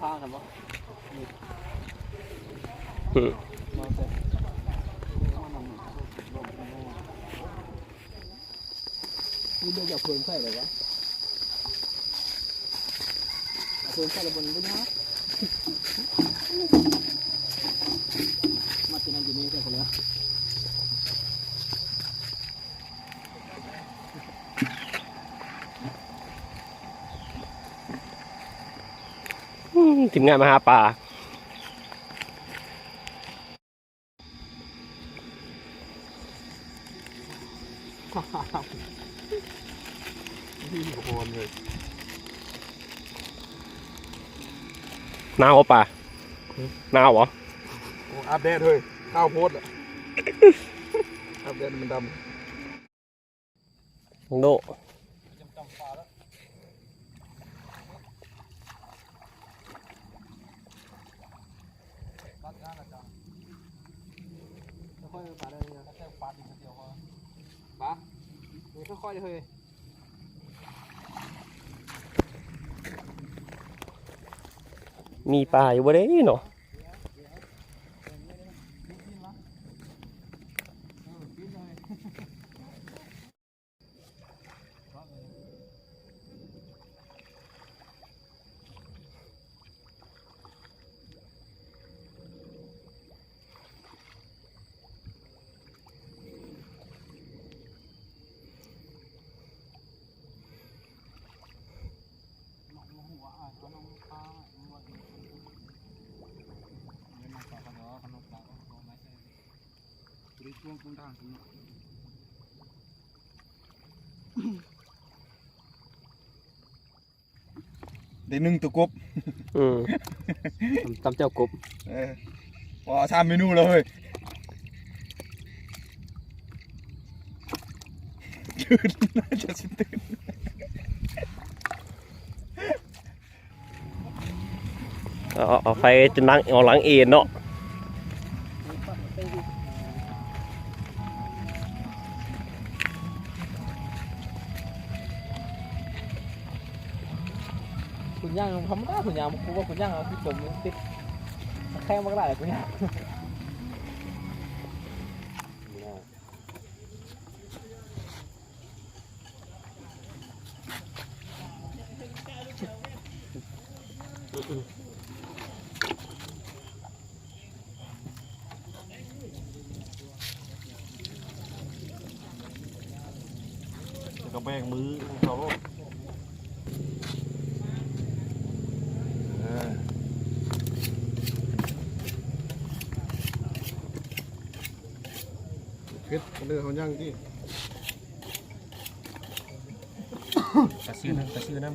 ປາກັນບໍ່? ອືມ ນີ້ເດີ ຢາກເພິ່ນໃສ່ໄດ້ວະ? ເພິ່ນໃສ່ລະບໍ່ ບໍ່ຍາກ ມາກິນອັນຢູ່ນີ້ໃສ່ກັນແລ້ວ. ອືມ ທີມງານມາຫາປາ. ໜາວບໍ່ປາ? ຫືມ? ໜາວບໍ່? ໂອ້ ອາບແດດເຮີ້ຍ ຂາວໂພດລະ ອາບແດດມັນດຳ. ໂດ ມີປາຢູ່ບໍ່ເດ້ເນາະ? ໄດ້ໜຶ່ງຕົວກົບ ອືມ ຕຳ ຕຳແຈ່ວກົບ ເອີ ພໍສາມເມນູແລ້ວເຮີ້ຍ ຕື່ນ ຈະຊິຕື່ນ. ເອົາ ເອົາໄຟຈະນັ່ງເອົາຫຼັງເອນເນາະ ຄຸນຍ່າງທຳມະດາ ຄຸນຍ່າງ ກູວ່າຄຸນຍ່າງເອົາທີ່ຈົມຕິດ ແຂ້ງບັກຫຼາຍ ຄຸນຍ່າງ. ແລ້ວກໍແບກມືເຂົາໂລດ ເອີ ເຜັດ ເລີຍເຮົາຍັງຕິ ກະຊື່ນຳ ກະຊື່ນຳ.